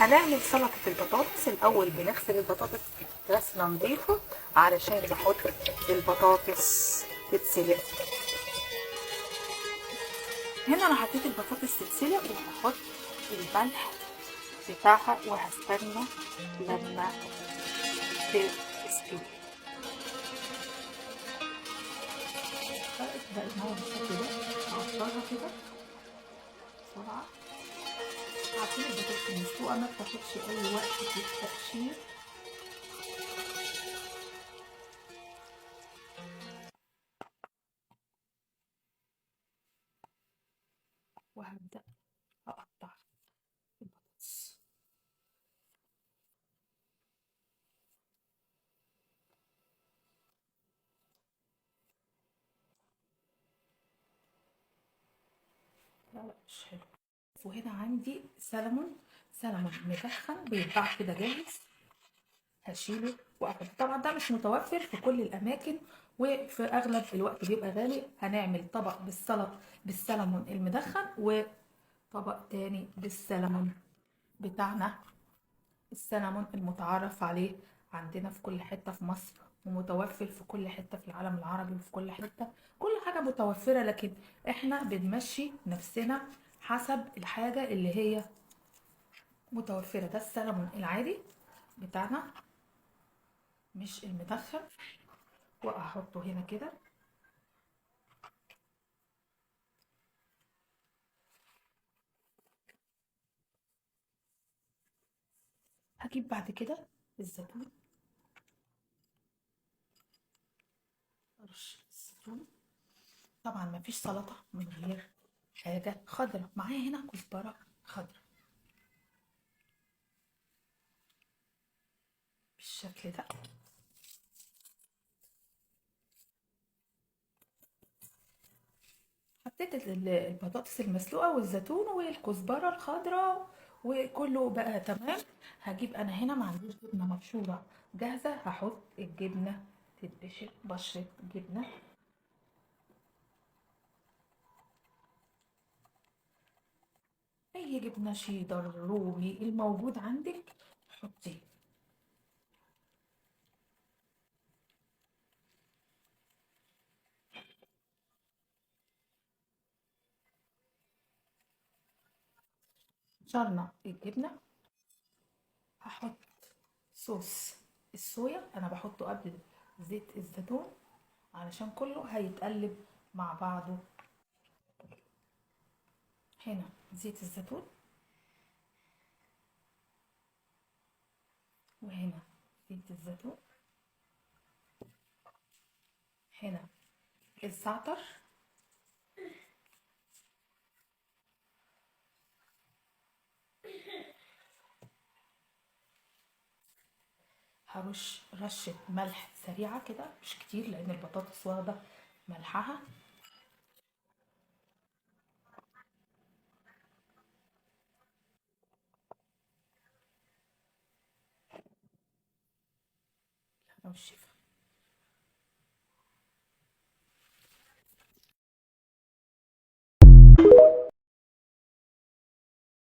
هنعمل سلطة البطاطس. الأول بنغسل البطاطس غسلة نظيفة علشان نحط البطاطس تتسلق. هنا أنا حطيت البطاطس تتسلق وهحط الملح بتاعها وهستنى لما تستوي. بقت معايا بالشكل ده، هقطعها كده بسرعة. عارفين البطاطس المسلوقة ما بتاخدش أي وقت في التقشير. وهبدأ أقطع البطاطس. لا لا مش حلو. وهنا عندي سلمون، سلمون مدخن بيتباع كده جاهز، هشيله واحطه. طبعا ده مش متوفر في كل الاماكن وفي اغلب الوقت بيبقى غالي. هنعمل طبق بالسلطه بالسلمون المدخن وطبق تاني بالسلمون بتاعنا، السلمون المتعارف عليه عندنا في كل حتة في مصر ومتوفر في كل حتة في العالم العربي وفي كل حتة، كل حاجة متوفرة، لكن احنا بنمشي نفسنا حسب الحاجة اللي هي متوفرة. ده السلمون العادي بتاعنا مش المدخن، واحطه هنا كده. هجيب بعد كده الزيتون، رش الزيتون. طبعا مفيش سلطة من غير حاجة خضرة. معايا هنا كزبرة خضرة بالشكل ده. حطيت البطاطس المسلوقة والزيتون والكزبرة الخضراء وكله بقى تمام. هجيب انا هنا ما عنديش جبنة مبشورة جاهزة، هحط الجبنة تتبشر، بشرة جبنة. اي جبنة شيدر رومي الموجود عندك حطيه. بشرنا الجبنة. هحط صوص الصويا، انا بحطه قبل زيت الزيتون علشان كله هيتقلب مع بعضه. هنا زيت الزيتون وهنا زيت الزيتون، هنا الزعتر، هرش رشة ملح سريعة كده مش كتير لأن البطاطس واخدة ملحها. والشفا.